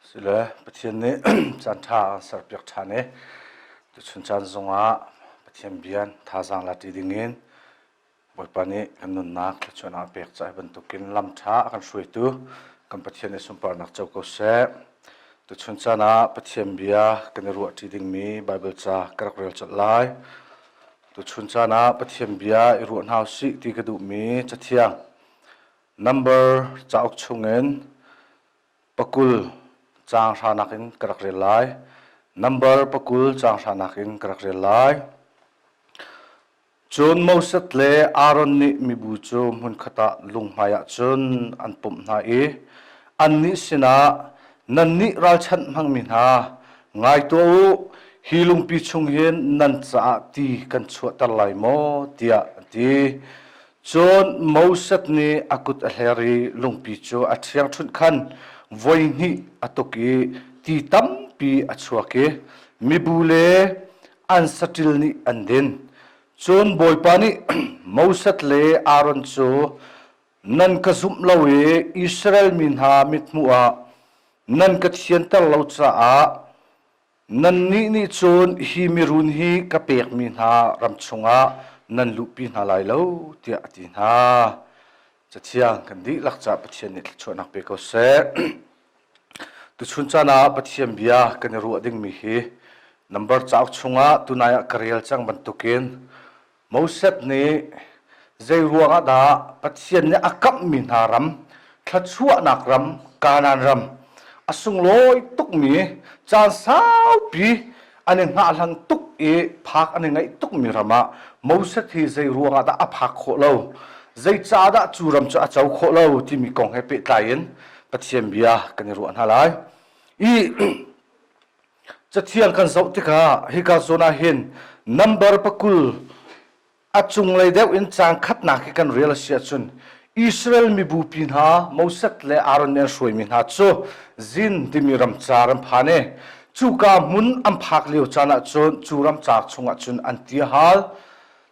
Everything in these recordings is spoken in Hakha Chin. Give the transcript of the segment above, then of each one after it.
Sile Pathian nih caan ṭha a kan serpiak ṭhan i tuchun caan zongah Pathian bian thazaang la ṭi dingin Bawipa nih kan nunnak thluachuahnak a pek caah hi bantukin lam ṭha a kan hruaitu kan Pathian nih sunparnak co ko seh. Tuchun caan ah Pathian bia kan i ruah ṭi dingmi Baibal ca ka rak rel colh lai. Tuchun caan ah Pathian bia i ruah hna usih ti ka duhmi Cathiang Number cauk chungin pakul caang hranak in ka rak rel lai. Number pakul caang hranak in ka rak rel lai. Cun Moses le Aaron nih mibu cu hmunkhat ah lung hmaiah cun an pumh hna i annih sinah, Nannih ralchanh hmangmi hna, ngai tuah u, hi lungpi chung hin nan caah ti kan chuahter lai maw? tiah an ti. Cun Moses nih a kut a hler i lungpi cu a ṭhiangṭhunh khan voihnih a tuk i ti tampi a chuak i mibu le an saṭil nih an din. Cun Bawipa nih Moses le Aaron cu nan ka zumh lo i Israel mi hna mithmuh ah nan ka thianter lo caah nannih nih cun hi mirun hi ka pekmi hna ram chungah nan luhpi hna lai lo tiah a ti hna. Cathiang kan dihlak caah Pathian nih thluachuahnak pe ko seh. Tuchun caan ah Pathian bia kan i ruah dingmi hi number cauk chungah tunai ah ka rel cang bantukin Moses nih zei ruangah dah Pathian nih a kamhmi hna ram, thluachuahnak ram, Kanaan ram, a sunglawi tukmi caan saupi an i hngahhlang tuk i phak an i ngaih tukmi ram ah Moses hi zei ruangah dah a phak khawh lo, zeicahdah cu ram cu a co khawh lo timi kong he pehtlai in Pathian bia kan i ruah hna lai. I Cathiang kan zoh tikah hika zawn ah hin number pakul a cunglei deuh in caang khatnak hi kan rel a si ahcun Israel mibupi hna Moses le Aaron nih an hruaimi hna cu Zin timi ramcar an phan i cuka hmun an phak lio caan ah cun cu ramcar chungah cun an ti a hal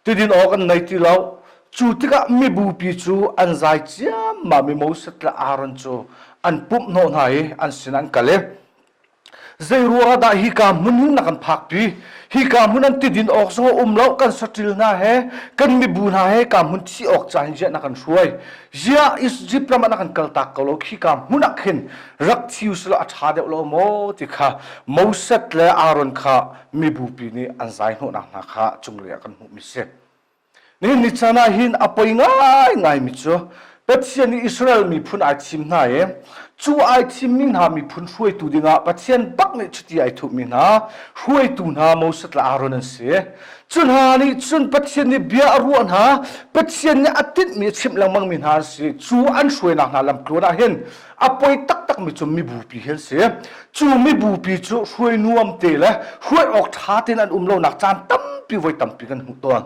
tidin awk an nei ti lo cu tikah mibupi cu an zai ciammam i Moses le Aaron cu an pumh hnawh hna i an sinah an kal i Zei ruangah dah hika hmun hin na kan phakpi? Hika hmun an tidin awk zong a um lo. Kan saṭil hna he, kan mibu hna he ka hmun thi awk ca hin ziah na kan hruai? Ziah Izipt ram ah na kan kaltak ko lo? Khika hmun ah khin rak thi usih law a ṭha deuh lo maw? ti kha Moses le Aaron kha mibupi nih an zai hnawhnak hna kha cunglei ah kan hmuhmi si. Nihin ni caan ah hin a poi ngaingaimi cu Pathian nih Israel miphun ai thim hna i cu ai thimmi hna miphun hruaitu dingah Pathian bak nih chiti ai thuhmi hna hruaitu hna Moses le Aaron an si. Cu hna nih cun Pathian nih bia a ruah hna, Pathian nih a tinhmi a chimh lengmangmi hna an si. Cu an hruainak hna lamtluan ah hin a poi taktakmi cu mibupi hi an si. Cu mibupi cu hruai nuam te le hruai awk ṭha tein an um lonak caan tampi voi tampi kan hmuh tawn.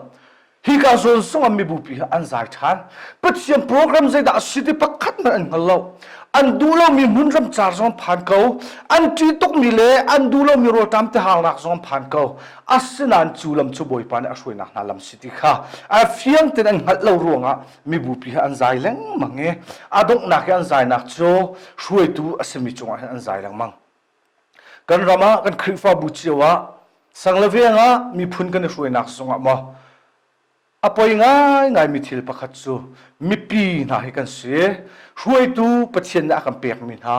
Hika zawn zongah mibupi hi an zai ṭhan. Pathian program zeidah a si ti pakhat hmanh an hngal lo. An duh lomi hmun ramcar zong phan ko. An ṭih tukmi le an duh lomi rawlṭam tihangnak zong phan ko. Asinain cu lam cu Bawipa nih a hruainak hna lam si ti kha a fiang tein an hngalh lo ruangah mibupi hi an zai lengmang i a donghnak i an zainak cu hruaitu a simi cungah hin an zai lengmang. Kan ram ah kan Khrihfabu cio ah sang le veng ah miphun kan i hruainak zongah maw a poi ngaingaimi thil pakhat cu mipi hna hi kan si. Hruaitu Pathian nih a kan pekmi hna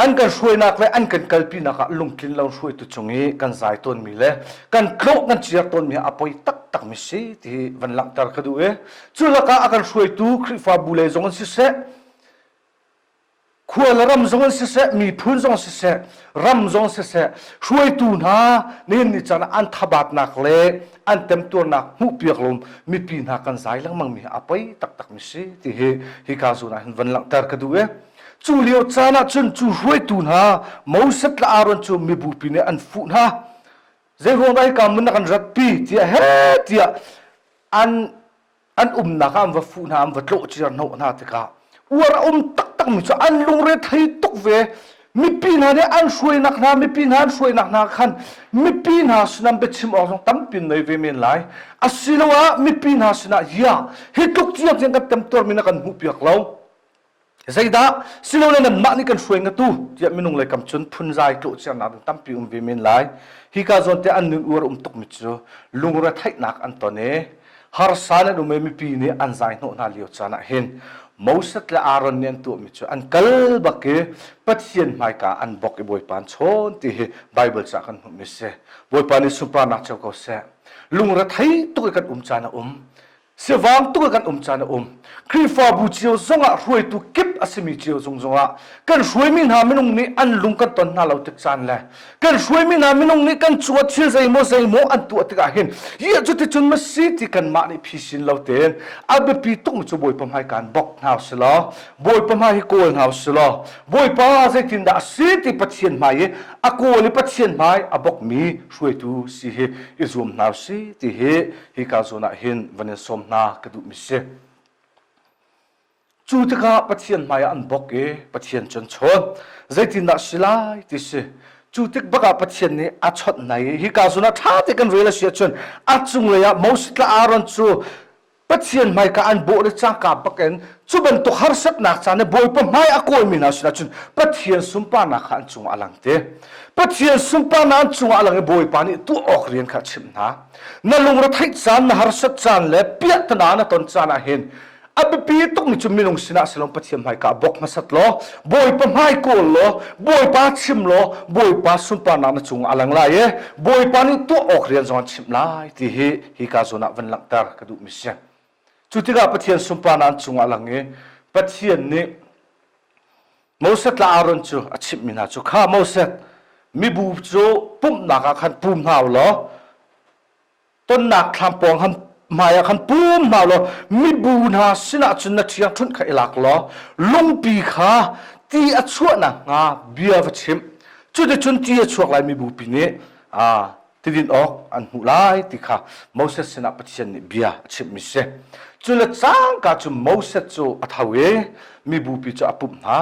an kan hruainak le an kan kalpinak ah lungtlin lo hruaitu cung i kan zai tawnmi le kan tlawh kan ciar tawnmi a poi taktakmi si ti hi van langhter ka duh i cu lakah a kan hruaitu Khrihfabu lei zong an siseh khua le ram zong in siseh miphun zong siseh ram zong siseh hruaitu hna nihin ni caan an thabatnak le an temtuarnak hmuhpiak lo mipi hna kan zai lengmang mi a poi taktak mi si ti hi hika zawn ah hin van langhter ka duh i cu lio caan ah cun cu hruaitu hna Moses le Aaron cu mibupi nih an fuh hna zei ruang dah hika mun na kan ratpi tiah he tiah an an umnak ah an va fuh hna an va tlawh ciar hnawh hna tikah uar a um taktak mi cu an lungre thei tuk ve mipi hna nih an hruainak hna mipi hna an hruainak hna khan mipi hna sinah biachim awk zong tampi nei ve men lai asiloah mipi hna sinah ya hi tluk tiang tiang kan temtuarmi na kan hmuh piak lo. Zeidah silole nanmah nih kan hruai ngatu tiah minung lei kam cun phunzai tlawhciarnak ding tampi um ve men lai. Hika zawn te an nun uar um tukmi cu lungretheihnak an ton i harsa nan um i mipi nih an zai hnawh hna lio caan ah hin Moses le Aaron nih an tuahmi cu an kal bak i Pathian hmaika an bok i Bawipa an chawn ti hi Bible ca kan hmuhmi a si. Bawipa nih sunparnak cio ko seh. Lungrethei tuk i kan um caan a um. Sivang tuk kan um caan a um. Khrihfabu cio zongah hruaitu kip a simi cio zung zongah kan hruaimi hna minung nih an lung kan ton hna lo tik caan le kan hruaimi hna minung nih kan cungah thil zeimaw zeimaw an tuah tikah hin hi cuticun ma si ti kanmah nih phisin lo tein a biapi tuk cu Bawipa hmai kan bok hna si law Bawipa hmai hi kawl hna si law Bawipa zeitindah a si ti Pathian hmai i a kawl i Pathian hmai a bokmi hruaitu si hi i zuam hna si ti hi hika zawn ah hin van in sawm hna ka duhmi si. Cu tikah Pathian hmaiah an bok i Pathian cu an chawn. Zeitindah si lai ti si. Cu tik bak ah Pathian nih a chawnh hna i hika zawn ah ṭha te kan rel a si ahcun a cunglei ah Moses le Aaron cu Pathian hmaika an bawh le cangka bakin cu bantuk harsatnak caan i Bawipa hmai a kawlmi hna sinah cun Pathian sunparnak kha an cungah a lang te. Pathian sunparnak an cungah a lang i Bawipa nih tuah awk rian kha a chimh hna. Na lungretheih caan, na harsat caan le piahtana na ton caan ah hin a biapi tukmi cu minung sinah si lo Pathian hmaika bok hmasat law Bawipa hmai kawl law Bawipa chim law Bawipa sunparnak na cungah a lang lai i Bawipa nih tuah awk rian zong an chimh lai ti hi hika zawn ah van langhter ka duhmi si. Cu tikah Pathian sunparnak an cungah a lang i Pathian nih Moses le Aaron cu a chimhmi hna cu kha Moses mibu cu pumhnak ah khan pum hna u law tonnak thlam pawng han hmai ah khan pum hna law mibu hna sinah cun na ṭhiangṭhunh kha i lak law lungpi kha ti a chuah nakhnga bia va chim cuticun ti a chuak lai mibupi nih tidin awk an hmuh lai ti kha Moses sinah Pathian nih bia a chimhmi si. Cu le cangka cu Moses cu a tho i mibupi cu a pumh hna.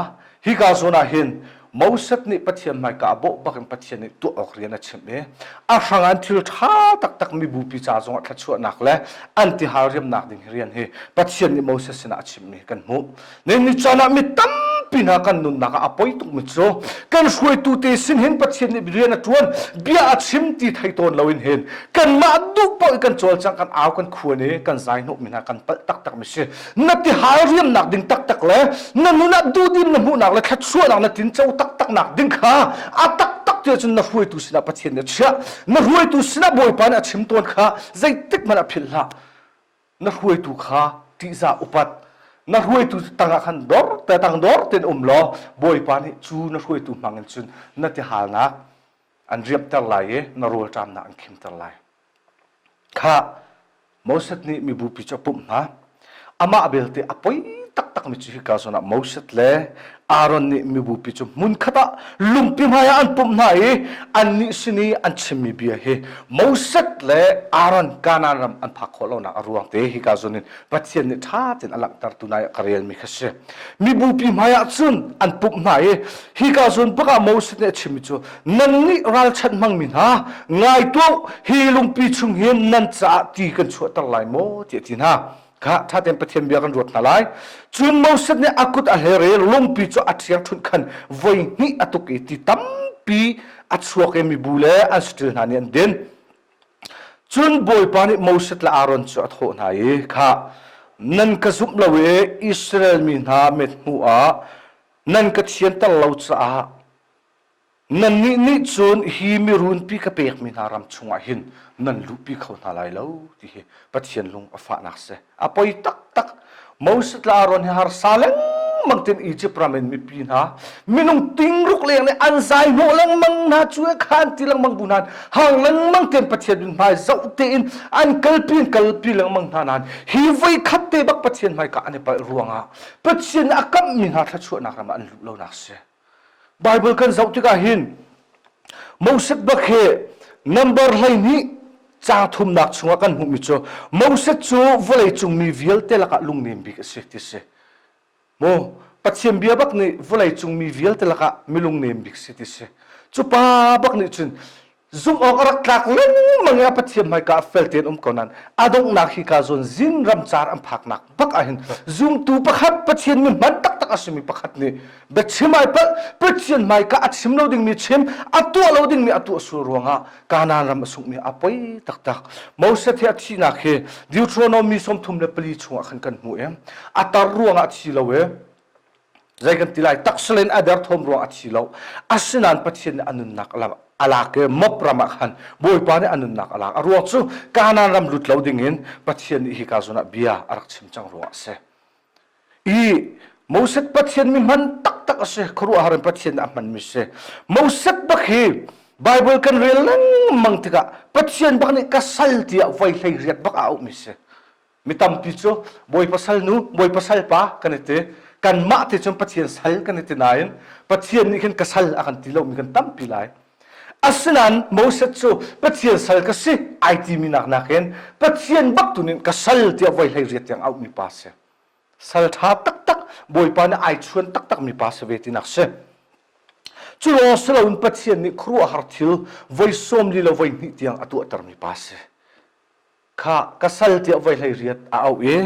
Hika zawn ah hin Moses nih Pathian hmaika a bawh bakin Pathian nih tuah awk rian a chimh i a hrang an thil ṭha taktak mibupi ca zongah thluachuahnak le an tihal riamnak ding rian hi Pathian nih Moses sinah a chimmi kan hmuh. Ni caan ah mi tampi hna kan nunnak ah a poi tukmi cu kan hruaitu te sin hin Pathian nih rian a ṭuan bia a chim ti thei tawn loin hin kanmah duh paoh i kan cawlcang kan au kan khuan i kan zai hnawhmi hna kan palh taktak mi si na tihal riamnak ding taktak le na nun ah duhdim na hmuhnak le thluachuahnak na tinco taktak nak ding kha a taktak ti cun na hruaitu sinah Pathian nih a chiah na hruaitu sinah Bawipa nih a chim tawn kha zeitik hmanh ah philh hlah na hruaitu kha ṭihzah upat na hruaitu tangah khan dor te tang dor ten um law Bawipa nih cu na hruaitu hmang in cun na tihalnak an riamhter lai i na rawlṭamnak an khimter lai kha Moses nih mibupi cu a pumh hna amah belte a poi taktakmi cu hika zawn ah Moses le Aaron nih mibupi cu hmunkhat ah lungpi hmaiah an pumh hna i annih sin i an chimmi bia hi Moses le Aaron Kanaan ram an phak khawh lonak a ruang te hika zawn in Pathian nih ṭha tein a langhter tu nai ah ka relmi kha si. Mibupi hmaiah cun an pumh hna i hika zawn bak ah Moses nih a chimmi cu nannih ralchanh hmangmi hna ngai tuah hi lungpi chung hin nan caah ti kan chuahter lai maw tiah a ti hna. Kha ṭha tein Pathian bia kan ruat hna lai. Cun Moses nih a kut a hler i lungpi cu a ṭhiangṭhunh khan voi hnih a tuk i ti tampi a chuak i mibu le an saṭil hna nih an din. Cun Bawipa nih Moses le Aaron cu a thawh hna i, Kha nan ka zumh lo i Israel mi hna mithmuh ah nan ka thianter lo caah Nannih nih cun hi mirunpi ka pekmi hna ram chungah hin nan luhpi kho hna lai lo ti hi Pathian lung a fahnak si. A poi taktak. Moses le Aaron hi harsa lengmang tin Egypt ram in mipi hna minung tingruk leng nih an zai hnawh lengmang hna cu khan ti lengmang bu hna hang lengmang ten Pathian min hmai zoh tein an kalpi in kalpi lengmang hna nain hi voi khat te bak Pathian hmaika an i palh ruangah Pathian a kamhmi hna thluachuahnak ram ah an luh lonak si. Bible kan zoh tikah hin Moses bak hi number 12 caang thumnak chungah kan hmuhmi cu Moses cu vawleicung mi vialte lakah lungnem bik a si ti si. Mu Pathian bia bak nih vawleicung mi vialte lakah milungnem bik si ti si. Cu pa bak nih cun zumh awk a rak tlak lengmang i a Pathian hmaika ah fel tein um ko nain a donghnak hi ka zawn zin ramcar an phaknak bak ah hin zumtu pakhat Pathian mi hman taktak a. a simi pakhat nih biachim ai palh, Pathian hmaika a chim lo dingmi chim, a tuah lo dingmi a tuah sual ruangah Kanaan ram a sunghmi a poi taktak. Moses hi a thihnak hi Deuteronomy 34 chungah khan kan hmuh i a tar ruangah a thi lo i zei kan ti lai taksalen a derthawm ruang a thi lo. Asinain Pathian nih a nunnak a lak i Moab ram ah khan Bawipa nih a nunnak a lak. A ruang cu Kanaan ram lut lo dingin Pathian nih hika zawn ah bia a rak chim cang ruangah a si. I Moses Pathian mi hman taktak a si. Khuaruahhar in Pathian a hmanmi si. Moses bak hi Bible kan rel lengmang tikah Pathian bak nih ka sal tiah voi hlei riat bak a auhmi si. Mi tampi cu Bawipa sal nu, Bawipa sal pa kan i ti. Kanmah te cun Pathian sal kan i ti nain Pathian nih khin ka sal a kan ti lomi kan tampi lai. Asinain Moses cu Pathian sal ka si ai timi nak nakin Pathian bak tu nih ka sal tiah voi hlei riat tiang auhmi pa si. Sal ṭha taktak Bawipa nih ai chuan taktak mi pa si ve tinak si. Cu lawng si loin Pathian nih khuaruahhar thil voi sawm li le voi hnih tiang a tuahtermi pa si. Kha ka sal tiah voi hlei riat a auh i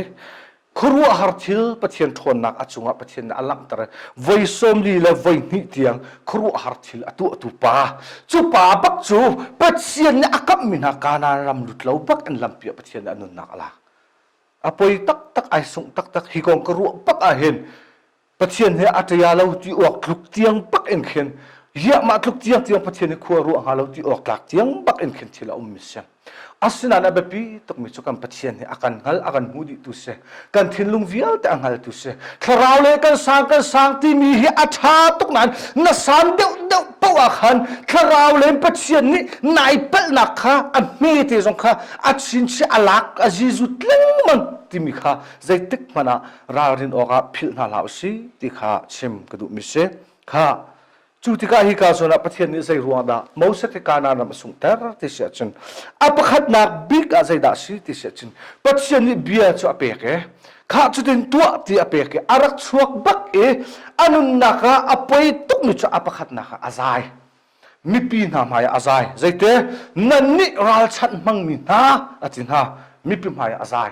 khuaruahhar thil Pathian ṭhawnnak a cungah Pathian nih a langhter i voi 40 le voi hnih tiang khuaruahhar thil a tuahtu pa cu pa bak cu Pathian nih a kamhmi hna Kanaan ram lut lo bak in lampi ah Pathian nih a nunnak a lak. A poi taktak ai sungh taktak hi kong ka ruah bak ah hin Pathian he a ṭia lo ti awk tluk tiang bak in khin yiah mah tluk tiang tiang Pathian hi khua ruah hnga lo ti awk tlak tiang bak in khin thil a ummi si. Asinain a biapi tukmi cu kan Pathian hi a kan hngal, a kan hmu dihtu si. Kan thinlung vialte a hngaltu si. Thlarau le kan sang kan sang timi hi a ṭha tuk nain na san deuh deuh paoh ah khan thlarau le Pathian nih nai palhnak kha a hmete zong kha a chinchiah a lak a zizut lengmang timi kha zeitik hmanh ah ralrin awkah philh hna hlah usih ti kha chim ka duhmi si. Kha cu tikah hi ka zawn ah Pathian nih zei ruang dah Moses hi Kanaan ram a sunghter ti si ahcun a pakhatnak bik ah zeidah si ti si ahcun Pathian nih bia cu a pek i kha cutin tuah ti a pek i a rak chuak bak i a nunnak ah a poi tukmi cu a pakhatnak ah a zai mipi hna hmai ah a zai zeite nannih ralchanh hmangmi hna a ti hna mipi hmai ah a zai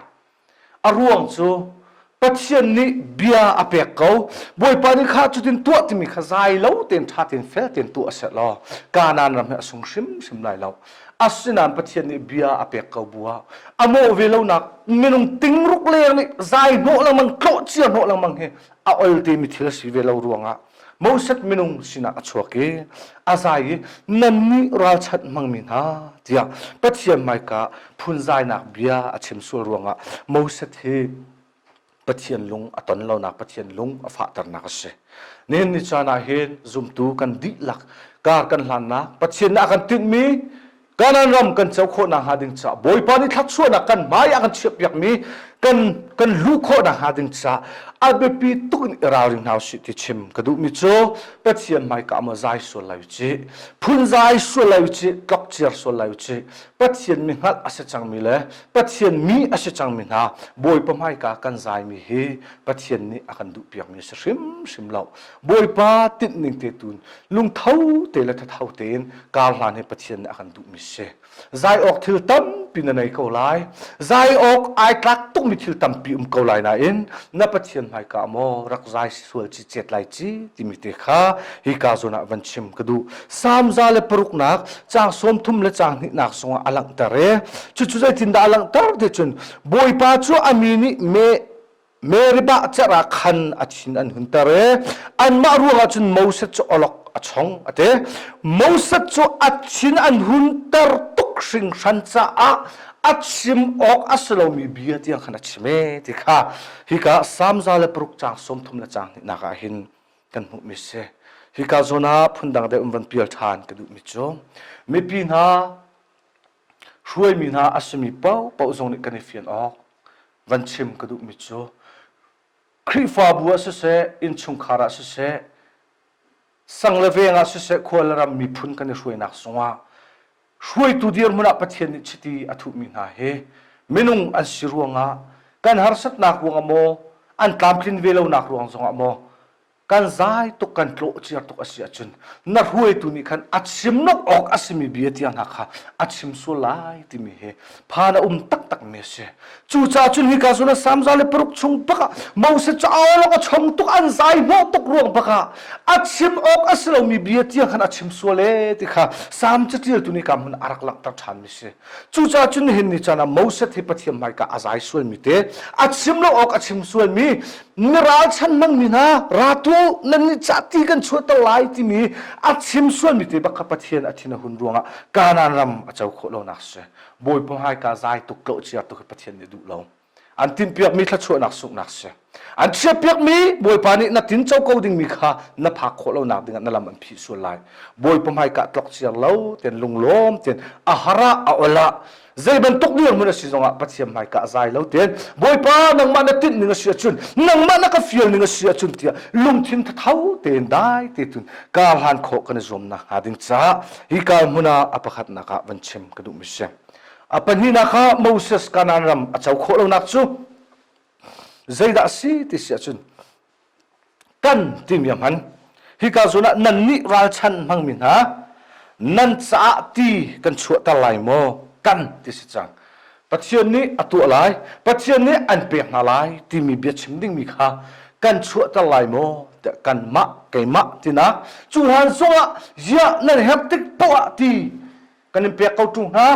A ruang cu Pathian nih bia a pek ko. Bawipa nih kha cutin tuah timi kha zai lo tein ṭha tein fel tein tuah seh law Kanaan ram hi a sung hrimhrim lai lo. Asinain Pathian nih bia a pek ko bu ah a mawh ve lonak minung tingruk leng nih zai hnawh lengmang tlawh cia hnawh lengmang hi a ol temi thil a si ve lo ruangah Moses minung sinah a chuak i a zai i nannih ralchanh hmangmi hna tiah Pathian hmaika phunzainak bia a chim sual ruangah Moses hi Pathian lung a ton lonak Pathian lung a fahternak a si. Nihin ni caan ah hin zumtu kan dihlak kar kan hlannak Pathian nih a kan tinhmi Kanaan ram kan co khawh nakhnga ding caah Bawipa nih thluachuahnak kan hmai a kan chiahpiakmi kan kan luh khawh nakhnga ding caah a biapi tuk in i ralring hna usih ti chim ka duhmi cu Pathian hmaika maw zai sual lai u phunzai sual lai u tlokciar sual lai u Pathian mi hngalh a si cangmi le Pathian mi a si cangmi hna Bawipa hmaika kan zaimi hi Pathian nih a kan duhpiakmi a si hrimhrim lo Bawipa tinhning te tun lungtho te le thatho tein kar hlan hi Pathian nih a kan duhmi si. Zai awk thil tampi na nei ko lai. Zai awk ai tlak tukmi thil tampi um ko lai nain na Pathian hmaika maw rak zai sual ci cet lai ci timi te kha hi ka zawn ah van chim ka duh. Salm za le paruknak caang 30 le caang hnihnak zongah a langhter i cucu zeitindah a langhter ti cun Bawipa cu a mi nih me Meribah cerh ah khan a thin an hunter i anmah ruangah cun Moses cu awlok a chong a ti. Moses cu a thin an hunter tuk hringhran caah a chim awk a si lomi bia tiang khan a chim e ti kha hika Salm za le paruk caang 30 le caang hnihnak ah hin kan hmuhmi si. Hika zawn ah phundang deuh in van pial ṭhan ka duhmi cu mipi hna hruaimi hna a simi paohpaoh zong nih kan i fian awk van chim ka duhmi cu Khrihfabu ah siseh, innchungkhar ah siseh, sang le veng ah siseh, khua le ram miphun kan i hruainak zongah hruaitu dirhmun ah Pathian nih chiti a thuhmi hna hi minung an si ruangah kan harsatnak ruangah maw an tlamtlin ve lonak ruang zongah maw. Kan zai tuk kan tlawh ciar tuk a si ahcun na hruaitu nih khan a chim nok awk a simi bia tiang hna kha a chim sual lai timi hi phan a um taktak mi a si. Cucaah cun hika zawn ah Salm 106 chung bak ah Moses cu a a chong tuk an zai hnawh tuk ruang bak ah a chim awk a si lomi bia tiang khan a chim sual ee ti kha Salm caṭialtu nih ka hmun a rak langhter ṭhan mi si. Cucaah cun nihin ni caan ah Moses hi Pathian hmaika a zai sualmi te, a chim lo awk a chim sualmi, mi ralchan hmangmi hna ratu nan nih cah ti kan chuahter lai timi a chim sualmi te bak kha Pathian a thin a hun ruangah Kanaan ram a co khawh lonak si. Bawipa hmaika zai tuk tloh ciar tuk hi Pathian nih duh lo. An tinhpiakmi thluachuahnak sunghnak si. An chiahpiakmi Bawipa nih na tinco ko dingmi kha na phak khawh lonak dingah na lam an phih sual lai. Bawipa hmaika tlok ciar lo ten lunglawm ten a har ah a ol ah zei bantuk dirhmun a si zongah Pathian hmaika a zai lo ten Bawipa nangmah na tinh ning a si ahcun nangmah na ka fial ning a si ahcun tiah lungthin thatho tein dai te tun kar hlan khawh kan i zuamnak hnga ding caah hi ka hmun ah a pakhatnak ah van chim ka duhmi si. A pahnihnak ah Moses Kanaan ram a co khawh lonak cu zeidah a si ti si ahcun kan timi a hman. Hika zawn ah nannih ralchan hmangmi hna nan caah ti kan chuahter lai maw kan ti si cang. Pathian nih a tuah lai, Pathian nih an pek hna lai timi biachim dingmi kha kan chuahter lai maw tiah kanmah keimah tinak cu hlan zongah ziah nan herh tik poah ah ti kan in pek ko ṭung hna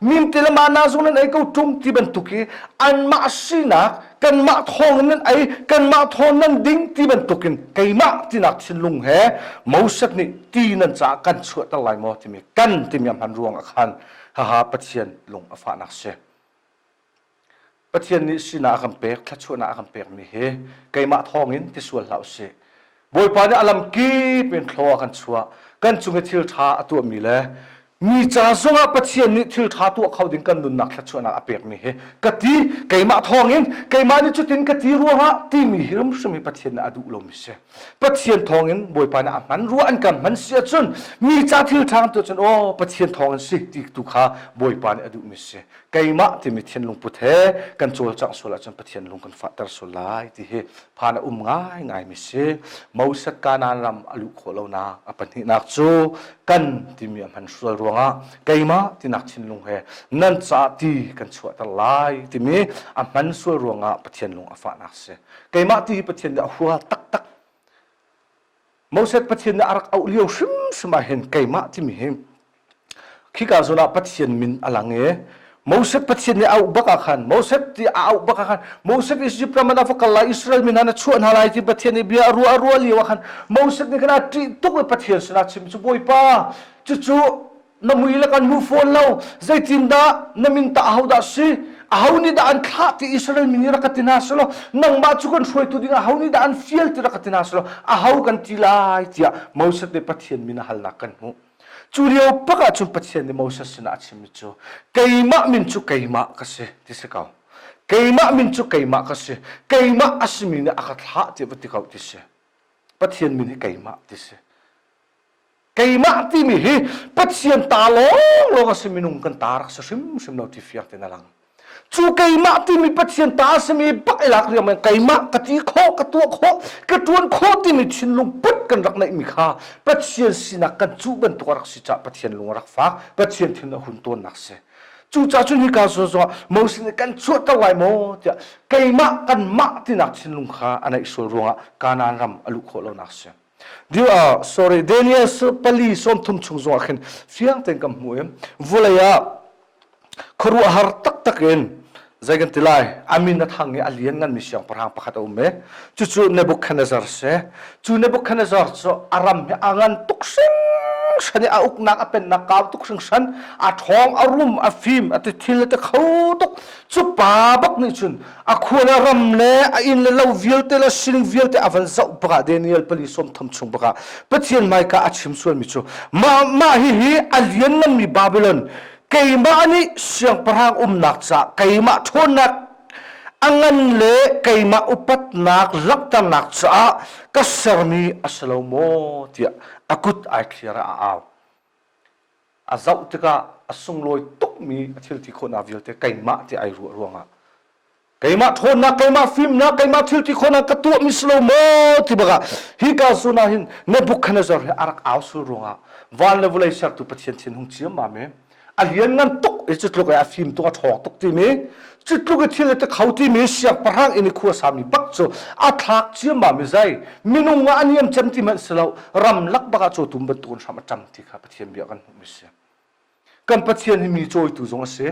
mimte le mana zong nan ei ko ṭung ti bantuk i anmah sinak kanmah thawng in nan ei kanmah thawng nan ding ti bantukin keimah tinak thinlung he Moses nih ti nan caah kan chuahter lai maw timi kan timi a hman ruang ah khan haha Pathian lung a fahnak si. Pathian nih sinak a kan pek, thluachuahnak a kan pekmi hi keimah thawngin ti sual hlah usih. Bawipa nih a lam kip in thlaw a kan chuah. Kan cung i thil ṭha a tuahmi le mi ca zongah Pathian nih thil ṭha tuah kho ding kan nunnak thluachuahnak a pekmi hi ka ti keimah thawngin keimah nih cutin ka ti ruangah timi hi hrimhrim hi Pathian nih a duh lomi si. Pathian thawngin Bawipa nih a hman rua an kan hman si ahcun mi ca thil ṭha kan tuah cun aw Pathian thawngin si ti tu kha Bawipa nih a duhmi si. Keimah timi thinlung put he kan cawlcangh sual ahcun Pathian lung kan fahter sual lai ti hi phan a um ngaingaimi si. Moses Kanaan ram a luh khawh lonak a pahnihnak cu kan timi a hman sual ruangah keimah tinak thinlung he nan caah ti kan chuahter lai timi a hman sual ruangah Pathian lung a fahnak si. Keimah ti hi Pathian nih a hua taktak. Moses Pathian nih a rak auh lio hrimhrim ah hin keimah timi hi khika zawn ah Pathian min a lang i Moses Pathian nih a auh bak ah khan Moses ti a auh bak ah khan Moses Egypt ram ah va kal lai Israel mi hna na chuah hna lai ti Pathian nih bia a ruah a ruah lio ah khan Moses nih khan a ṭih tuk i Pathian sinah chim cu Bawipa cucu na mui le kan hmu fawn lo zeitindah na min tah ahodah si aho nih dah an thlah ti Israel mi nih rak ka ti hna selaw nangmah cu kan hruaitu ding aho nih dah an fial ti rak ka ti hna selaw aho kan ti lai tiah Moses nih Pathian min a halnak kan hmuh cu lio pak ah cun Pathian nih Moses sinah a chimmi cu keimah min cu keimah ka si ti si ko keimah min cu keimah ka si keimah a simi nih a ka thlah ti va ti ko ti si Pathian min hi keimah ti si Keimah timi hi Pathian ta lawnglawng a si minung kan ta rak si hrimhrim lo ti fiang tein a lang. Cu keimah timi Pathian ta a simi bak i lak riangmang keimah ka ti khawh, ka tuah khawh, ka ṭuan khawh timi thinlung put kan rak neihmi kha Pathian sinak kan cuh bantuk a rak si caah Pathian lung a rak fak, Pathian thin a hun tawnnak si. Cucaah cun hika zawn zongah Moses nih kan chuahter lai maw tiah keimah kanmah tinak thinlung kha a neih sual ruangah Kanaan ram a luh khawh lonak si. Dil sorry Daniel pali 30 chung zongah khin fiang tein kan hmu i vawlei ah khuaruahhar taktak in zei kan ti lai a min a thang i a lian nganmi siangpahrang pakhat a um i cucu Nebuchadnezzar si cu Nebuchadnezzar cu a ram hi a ngan tuk hringhran i a uknak a pennak kau tuk hringhran a ṭhawng a rum a fim a ti thil a ti kho tuk cu pa bak nih cun a khua le ram le a inn le lo vialte le sining vialte a van zoh bakah Daniel pali 30 chung bakah Pathian hmaika a chim sualmi cu mah mah hihi a liannganmi Babylon keimah nih siangpahrang umnak caah keimah ṭhawnnak a ngan le keimah upatnak langhternak caah ka sermi a si lo maw tiah a kut ai thlir ah a au a zoh tikah a sunglawi tukmi a thil ti khawhnak vialte keimah ti ai ruah ruangah. Keimah ṭhawnnak, keimah fimnak, keimah thil ti khawhnak ka tuahmi si lo maw ti bakah hika zawn ah hin Nebuchadnezzar hi a rak au sul ruangah van le vawlei sertu Pathian thinhung ciammam i a lianngan tuk i cutluk i a fim tuk a ṭhawng tuk timi cutluk i thil a ti kho timi siangpahrang inn i khua sami bak cu a thlak ciammam i zai minung ah a niam cem ti hmanh si lo ramlak bak ah cawtum bantukin hram a ṭam ti kha Pathian bia kan hmuhmi si. Kan Pathian hi mi cawitu zong a si.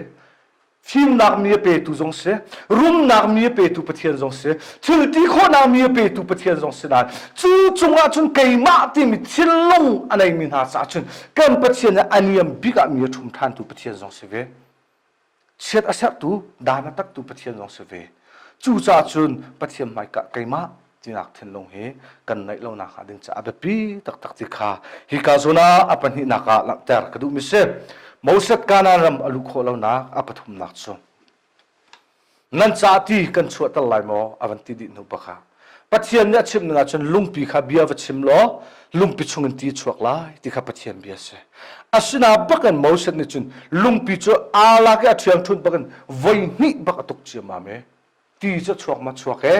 Fimnak mi a petu zong si, rumnak mi a petu Pathian zong si, thil ti khawhnak mi a petu Pathian zong si nain cu cungah cun keimah timi thinlung a neimi hna caah cun kan Pathian hi a niam bik ah mi a ṭhum ṭhantu Pathian zong si ve. Chiat a serhtu, dan a tattu Pathian zong si ve. Cucaah cun Pathian hmaika keimah tinak thinlung hi kan neih lonak hnga ding caah a biapi taktak ti kha hika zawn ah a pahnihnak ah langhter ka duhmi si. Moses Kanaan ram a luh khawh lonak a pathumnak cu nan ca ti kan chuahter lai maw a van ti dih hnu bak ah Pathian nih a chimh ning ahcun lungpi kha bia va chim law lungpi chungin ti chuak lai ti kha Pathian bia a si. Asina bakin Moses nih cun lungpi cu aa lak i a ṭhiangṭhunh bakin voi hnih bak a tuk ciammam i ti cu chuak ma chuak e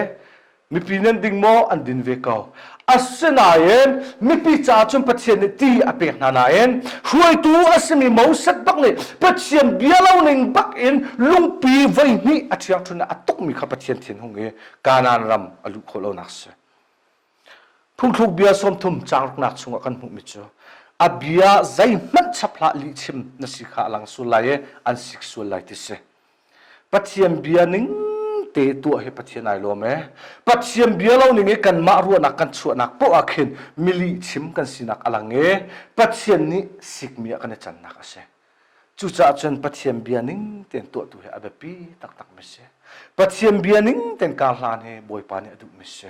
mipi nan ding maw an din ve ko. Asinain mipi caah cun Pathian nih ti a pek hna nain hruaitu a simi Moses bak nih Pathian bia lo ning bak in lungpi voi hnih a ṭhiangṭhunh a tukmi kha Pathian thinhung i Kanaan ram a luh khawh lonak si. Phungthluk bia 30 caangruknak chungah kan hmuhmi cu a bia zeihmanh chap hlah lihchim na si kha a lang sual lai i an sik sual lai ti si. Pathian bia ning te tuah hi Pathian ai lawm e. Pathian bia lo ning i kanmah ruahnak kan chuahnak poah ah khin milih chim kan sinak a lang i Pathian nih sikmi ah kan i cannak a si. Cucaah cun Pathian bia ning tein tuahtu hi a biapi taktakmi si. Pathian bia ning tein kar hlan hi Bawipa nih a duhmi si.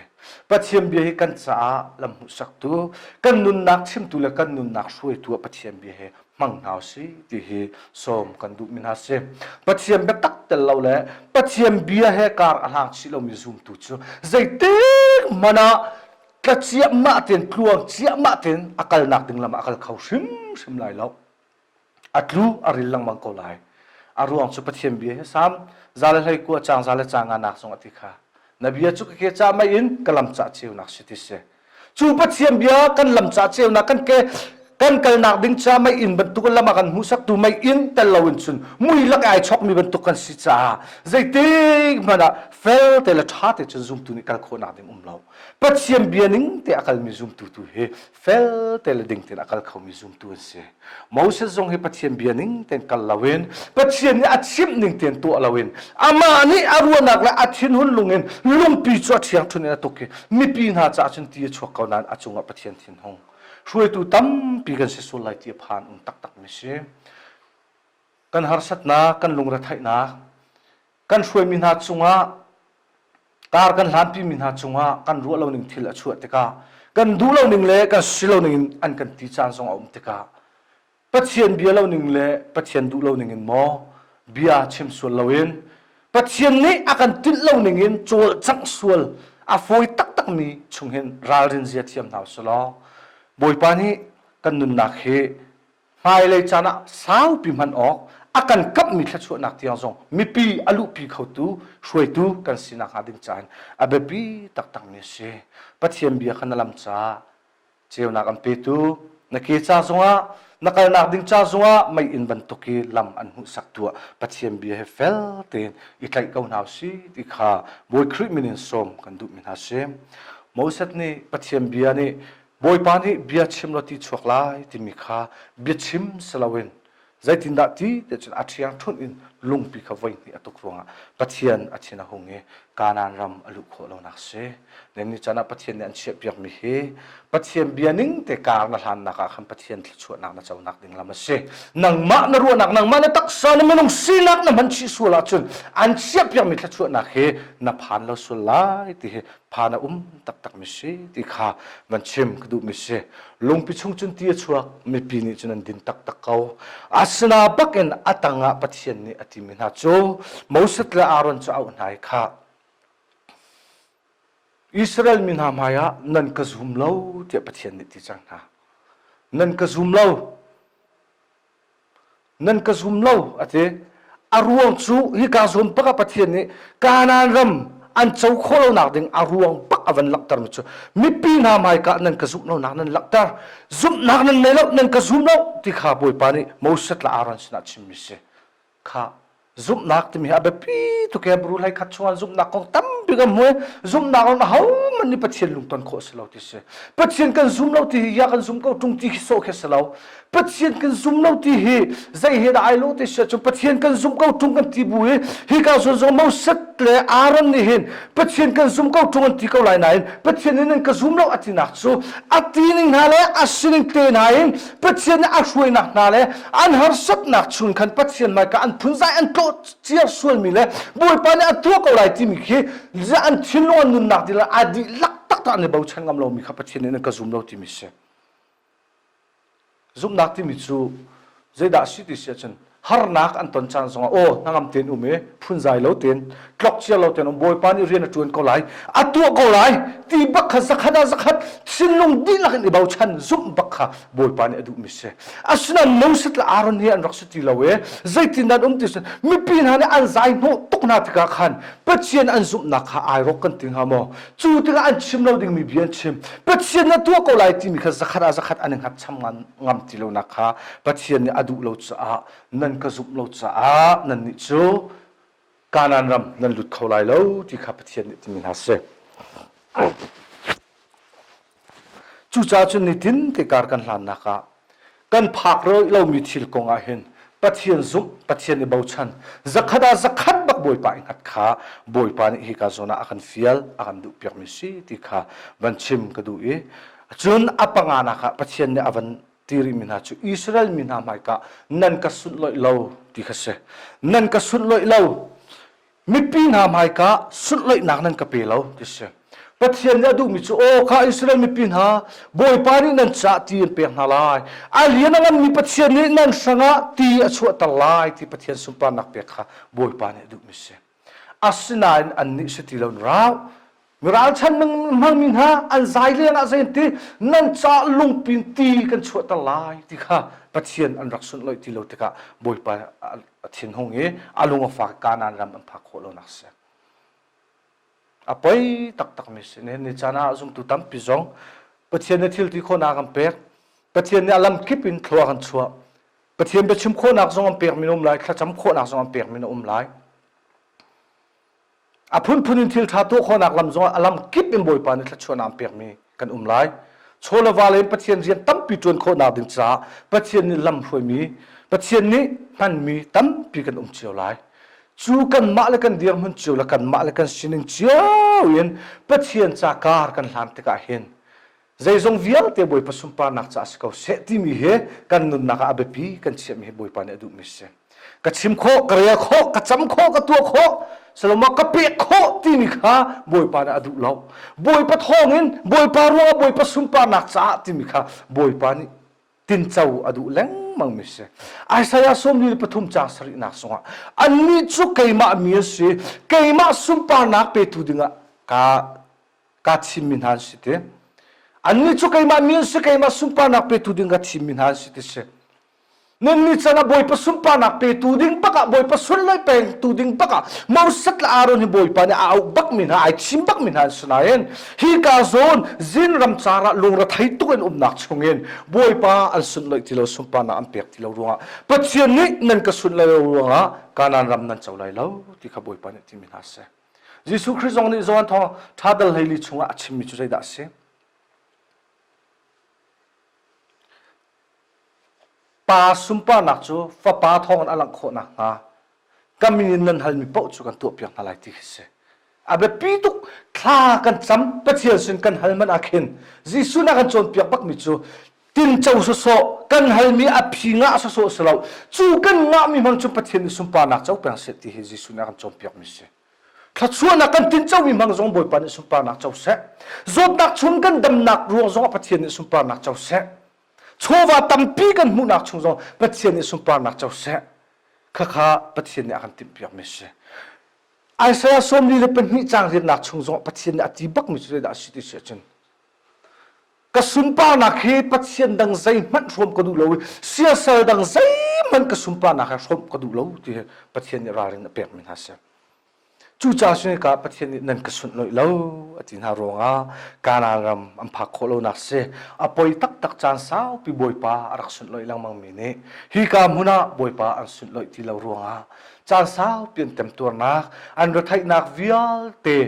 Pathian bia hi kan caah lam hmuhsaktu, kan nunnak chimtu le kan nunnak hruaitu ah Pathian bia hi hmang hna usih ti hi sawm kan duhmi hna si. Pathian biatak tel lo le Pathian bia he kar a hlang chih lomi zumtu cu zeitik hmanh ah tla ciahmah tein tluang ciahmah tein a kalnak ding lam ah a kal kho hrimhrim lai lo. A tlu a ril lengmang ko lai. A ruang cu Pathian bia hi Salm za le hlei kua caang za le caang nga nak zong a ti kha. Na bia cu ka ke ca mei in ka lam cah ceunak si ti si. Cu Pathian bia kan lam cah ceunak kan ke kan kalnak ding ca mei inn bantuk lam ah kan hmuhsaktu mei inn tel loin cun mui lak ai chokmi bantuk kan si caah zeitik hmanh ah fel te le ṭha te cun zumtu nih kal khawhnak ding um lo. Pathian bia ning te a kalmi zumtu tu hi fel te le ding tein a kal khomi zumtu an si. Moses zong hi Pathian bia ning tein kal loin Pathian nih a chimh ning tein tuah loin amah nih a ruahnak le a thinhun lung in lungpi cu a ṭhiangṭhun in a tuk i mipi hna caah cun ti a chuak ko nain a cungah Pathian thinhung hruaitu tampi kan si sual lai ti a phan um taktakmi si. Kan harsatnak, kan lungretheihnak, kan hruaimi hna cungah kar kan hlanpimi hna cungah kan ruah lo ning thil a chuah tikah kan duh lo ning le kan si lo ning in an kan ti caan zong a um tikah Pathian bia lo ning le Pathian duh lo ning in maw bia chim sual loin Pathian nih a kan tinh lo ning in cawlcangh sual a fawi taktakmi chung hin ralrin zia thiam hna usih Bawipa nih kan nunnak hi hmailei caan ah saupi hman awk a kan kamhmi thluachuahnak tiang zong mipi a luhpi khotu hruaitu kan sinak hnga ding caan a biapi taktakmi a si. Pathian bia kha na lam caah ceunak an petu na ke ca zongah na kalnak ding ca zongah mei inn bantuk i lam an hmuhsaktu ah Pathian bia he fel tein i tlaih ko hna usih ti kha Bawi Khrih min in sawm kan duhmi hna si. Moses nih Pathian bia nih Bawipa nih bia chim law ti chuak lai timi kha biachim si loin zeitindah ti ti cun a ṭhiang ṭhunh in lungpi kha voihnih a tuk ruangah Pathian a thin a hung i Kanaan ram a luh khawh lonak si. Nen ni caan ah Pathian nih an chiahpiakmi hi Pathian bia ning te kar na hlannak ah khan Pathian thluachuahnak na conak ding lam a si. Nangmah na ruahnak, nangmah na taksa na minung sinak na hman chih sual ahcun an chiahpiakmi thluachuahnak hi na phan lo sual lai ti hi phan a um taktakmi si ti kha van chim ka duhmi si lungpi chung cun ti a chuak mipi nih cun an din taktak ko asina bakin a tangah Pathian nih a timi hna cu Moses le Aaron cu auh hna i kha Israel mi hna hmaiah nan ka zum lo tiah Pathian nih ti cang hna nan ka zum lo nan ka zum lo a ti. A ruang cu hika zawn bak ah Pathian nih Kanaan ram an co khawh lonak ding a ruang bak a van langhtermi cu mipi hna hmaika nan ka zumh lonak nan langhter zumhnak nan nei lo nan ka zum lo ti kha Bawipa nih Moses le Aaron sinah chimmi si kha zumhnak timi hi a biapi tuk e bru hlei khat chungah zumhnak kong tampi kan hmu zumhnak lawng ahohmanh nih Pathian lungton khawh si lo ti si Pathian kan zum lo ti hi ya kan zum ko tung ti khi sawh khi si lo Pathian kan zum lo ti hi zei he dah ai lo ti si ahcun Pathian kan zum ko tung kan ti bu i hika zawn zong Moses le Aaron nih hin Pathian kan zum ko tung an ti ko lai nain Pathian nih nan ka zum lo a tinak cu a ti ning hna le a sining te hna in Pathian nih a hruainak hna le an harsatnak chung khan Pathian hmaika an phunzai an tlawh ciar sualmi le Bawipa nih a tuah ko lai timi khi an thinlung an nunnak dihlak a dihlak taktak an i bochan ngam lomi kha Pathian nih nan ka zum lo timi si. Zumhnak timi cu zeidah a si ti si ahcun harnak an ton caan zongah aw hnangam tein um i phunzai lo tein tlok cia lo tein um Bawipa nih rian a ṭuan ko lai a tuah ko lai ti bak kha zakhat ah zakhat thinlung dihlak in i bochan zumh bak kha Bawipa nih a duhmi si. Asinain Moses le Aaron hi an rak si ti lo i zeitin an um ti si mipi hna nih an zai hnawh tuk hna tikah khan Pathian an zumhnak kha ai rawk kan ti hnga maw? Cu tikah an chim lo dingmi bia an chim. Pathian na tuah ko lai timi kha zakhat ah zakhat an i hngatcham ngam ti lonak kha Pathian nih a duh lo caah nan ka zumh lo caah nannih cu Kanaan ram nan lut kho lai lo ti kha Pathian nih timi hna si. Cucaah cun nitin te kar kan hlannak ah kan phak lomi thil kong ah hin Pathian zumh, Pathian i bochan, zakhat ah zakhat bak Bawipa i hngat kha Bawipa nih hika zawn ah a kan fial, a kan duhpiakmi si ti kha van chim ka duh i cun a panganak ah Pathian nih a van ti rihmi hna cu Israel mi hna hmaika nan ka sunhlawih lo ti kha si. Nan ka sunhlawih lo. Mipi hna hmaika sunhlawihnak nan ka pe lo ti si. Pathian nih a duhmi cu aw kha Israel mipi hna Bawipa nih nan caah ti an pek hna lai. A lian a nganmi Pathian nih nan hrangah ti a chuahter lai ti Pathian sunparnak pek kha Bawipa nih a duhmi si. Asinain annih si ti lo rau Miralchan hmangmi hna an zai leng ah zei ti nan ca lungpin ti kan chuahter lai ti kha Pathian an rak sunhlawih ti lo tikah Bawipa a thinhung i a lung a fak Kanaan ram an phak khawh lonak si. A poi taktakmi si. Nihin ni caan ah zumtu tampi zong Pathian nih thil ti khawhnak an pek. Pathian nih a lam kip in thlua kan chuah. Pathian biachim khawhnak zong an pekmi na um lai, thlacam khawhnak zong an pekmi na um lai. A phunphun in thil ṭha tuah khawhnak lam zongah a lam kip in Bawipa nih thluachuahnak an pekmi kan um lai. Chaw le va in Pathian rian tampi ṭuan khawhnak ding caah Pathian nih lam hruaimi, Pathian nih hmanmi tampi kan um cio lai. Cu kanmah le kan dirhmun cio le kanmah le kan sining cio in Pathian ca kar kan hlan tikah hin zeizong vialte Bawipa sunparnak caah si ko seh timi hi kan nunnak ah a biapi kan chiahmi hi Bawipa nih a duhmi si. Ka chim khawh, ka rel khawh, ka cam khawh, ka tuah khawh, saloma ka pek khawh timi kha Bawipa nih a duh lo. Bawipa thawngin, Bawipa ruangah Bawipa sunparnak caah timi kha Bawipa nih tinco a duh lengmang mi si. Isaiah 43 caang sarihnak sungah annih cu keimah mi an si, keimah sunparnak petu dingah ka kaa thimmi hna an si ti. Annih cu keimah mi an si, keimah sunparnak petu ding ka thimmi hna an si ti si. Nannih can ah Bawipa sunparnak petu ding bak ah Bawipa sunlawi pengtu ding bak ah Moses le Aaron hi Bawipa nih a auh bakmi hna, ai thim bakmi hna an si nain hika zawn zin ramcar ah lungrethei tuk in umnak chungin Bawipa an sunlawih ti lo sunparnak an pek ti lo ruangah Pathian nih nan ka sunlawi lo ruangah Kanaan ram nan co lai lo ti kha Bawipa nih timi hna seh. Jesuh Khrih zong nih Johan thawng ṭha dal hleili chungah a chimmi cu zeidah a si? Pa sunparnak cu Fapa thawngin a langh khawh nakhnga ka min in nan halmi paoh cu kan tuahpiak hna lai ti khi si. A biapi tuk thla kan cam Pathian sin kan hal man ah khin Jesuh na kan cawnpiak bakmi cu tinco sawsawh kan halmi a phi ngah sawsawh si lo cu kan ngahmi hmang cu Pathian nih sunparnak co peng seh ti hi Jesuh nih a kan cawnpiakmi si. Thluachuahnak kan tincomi hmang zong Bawipa nih sunparnak co seh. Zawtnak chung kan damnak ruang zongah Pathian nih sunparnak co seh. Chawva tampi kan hmuhnak chung zong Pathian nih sunparnak co seh. Khakha Pathian nih a kan timhpiakmi si. Isaiah 42 caang riannak chung zong Pathian nih a ti bakmi cu zeidah a si ti si ahcun ka sunparnak hi Pathian dang zeihmanh hrawm ka duh lo i siasal dang zeihmanh. Zeihmanh ka sunparnak he hrawmh ka duh lo ti hi Pathian nih ralrin a pekmi hna si. Cucaah cun hika Pathian nih nan ka sunhlawih lo a ti hna ruangah Kanaan ram an phak khawh lonak si. A poi taktak caan saupi Bawipa a rak sunhlawih lengmangmi nih hika hmun ah Bawipa an sunhlawih ti lo ruangah caan saupi an temtuarnak, an retheihnak vialte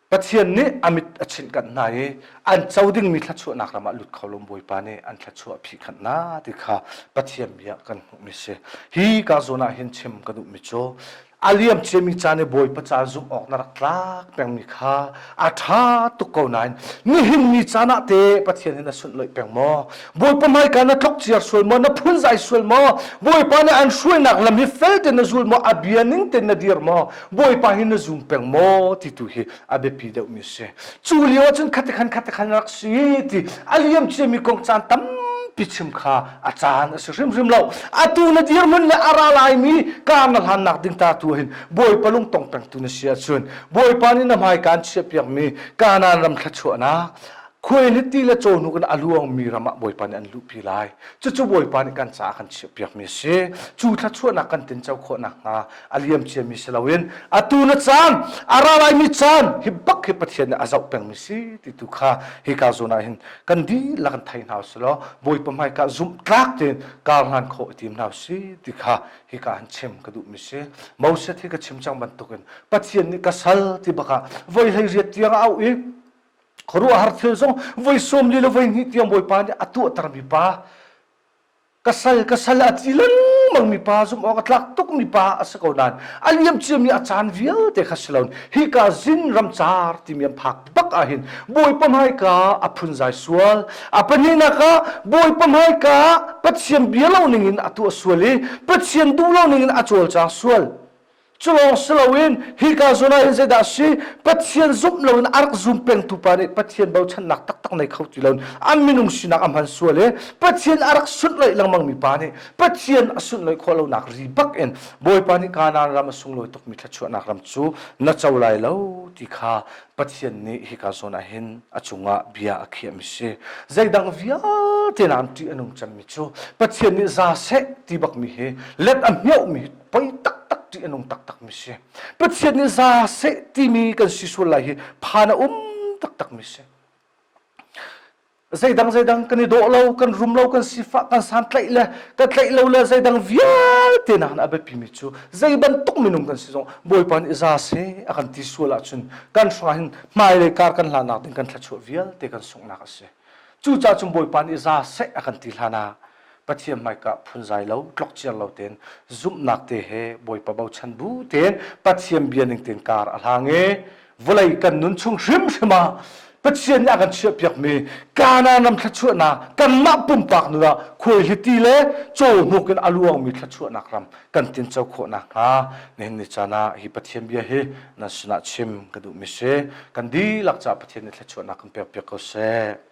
Pathian nih a mit a chinhkanh hna i an co dingmi thluachuahnak ram ah lut kho lo Bawipa nih an thluachuah phihkhanh hna ti kha Pathian bia kan hmuhmi si. Hi ka zawn ah hin chim ka duhmi cu a liam ciami caan i Bawipa caan zumh awk na rak tlak pengmi kha a ṭha tuk ko nain nihin ni caan ah te Pathian hi na sunhlawih peng maw? Bawipa hmaika na tlok ciar sual maw? Na phunzai sual maw? Bawipa nih an hruainak lam hi fel tein na zul maw? A bia ning tein na dir maw? Bawipa hi na zum peng maw ti tu hi a biapi deuhmi a si. Cu lio ahcun khati khan khati khan rak si ti a liam ciami kong caan tampi chim kha a caan a si hrimhrim lo. Atu na dirhmun le a ra laimi kar na hlannak ding ta tu hin Bawipa lungtong pengtu na si ahcun Bawipa nih na hmai kaan chiahpiakmi Kanaan ram thluachuahnak khuaihlitti le cawhnuk in a luangmi ram ah Bawipa nih an luhpi lai. Cucu Bawipa nih kan caah kan chiahpiakmi a si. Cu thluachuahnak kan tinco khawh nakhnga a liam ciami si loin atu na caan a ra laimi caan hi bak hi Pathian nih a zoh pengmi si ti tu kha hika zawn ah hin kan dihlak in thei hna usih law Bawipa hmaika zumhtlak tein kar hlan khawh i tim hna usih ti kha hika han chim ka duhmi si. Moses hi ka chim cang bantukin Pathian nih ka sal ti bakah voi hlei riat tiang a auh i khuaruahhar thil zong voi 40 le voi hnih tiang Bawipa nih a tuahtermi pa ka sal ka sal a ti lengmang mi pa zumh awk a tlak tuk mi pa a si ko nain a liam ciami a caan vialte kha si loin hika zin ramcar timi an phak bak ah hin Bawipa hmaika a phunzai sual a pahnihnak ah Bawipa hmaika Pathian bia lo ning in a tuah sual i Pathian duh lo ning in a cawlcang sual Culawng si loin hika zawn ah hin zeidah a si? Pathian zumh loin a rak zum pengtu pa nih Pathian bochannak taktak nei kho ti loin an minung sinak a hman sual i Pathian a rak sunhlawih lengmangmi pa nih Pathian a sunhlawih khawh lonak ri bak in Bawipa nih Kanaan ram a sunglawi tukmi thluachuahnak ram cu na co lai lo ti kha Pathian nih hika zawn ah hin a cungah bia a khiahmi si. Zeidang vialte nain ṭih a nung cemmi cu Pathian nih za seh ti bakmi hi let a hmiohmi hi poi taktak ṭih a nung taktak mi si. Pathian nih za seh timi kan si sual lai hi phan a um taktak mi si. Zeidang zeidang kan i dawh lo, kan rum lo, kan sifah, kan santlaih le kan tlaih lo le zeidang vialte nakin a biapi mi cu zei bantuk minung kan si zong Bawipa nih za seh a kan ti sual ahcun kan hrangah hin hmailei kar kan hlannak ding kan thluachuah vialte kan sunghnak a si. Cucaah cun Bawipa nih za seh a kan ti hlan ah Pathian hmaika phunzai lo, tlokciar lo tein zumhnak te he Bawipa bochan bu tein Pathian bia ning tein kar a hlang i vawlei kan nun chung hrimhrim ah Pathian nih a kan chiahpiakmi Kanaan ram thluachuahnak kanmah pumpak nun ah khuaihliti le cawhnuk in a luangmi thluachuahnak ram kan tinco khawh nakhnga nihin ni caan ah hi Pathian bia hi nan sinah chim ka duhmi si. Kan dihlak caah Pathian nih thluachuahnak kan pekpiak ko seh.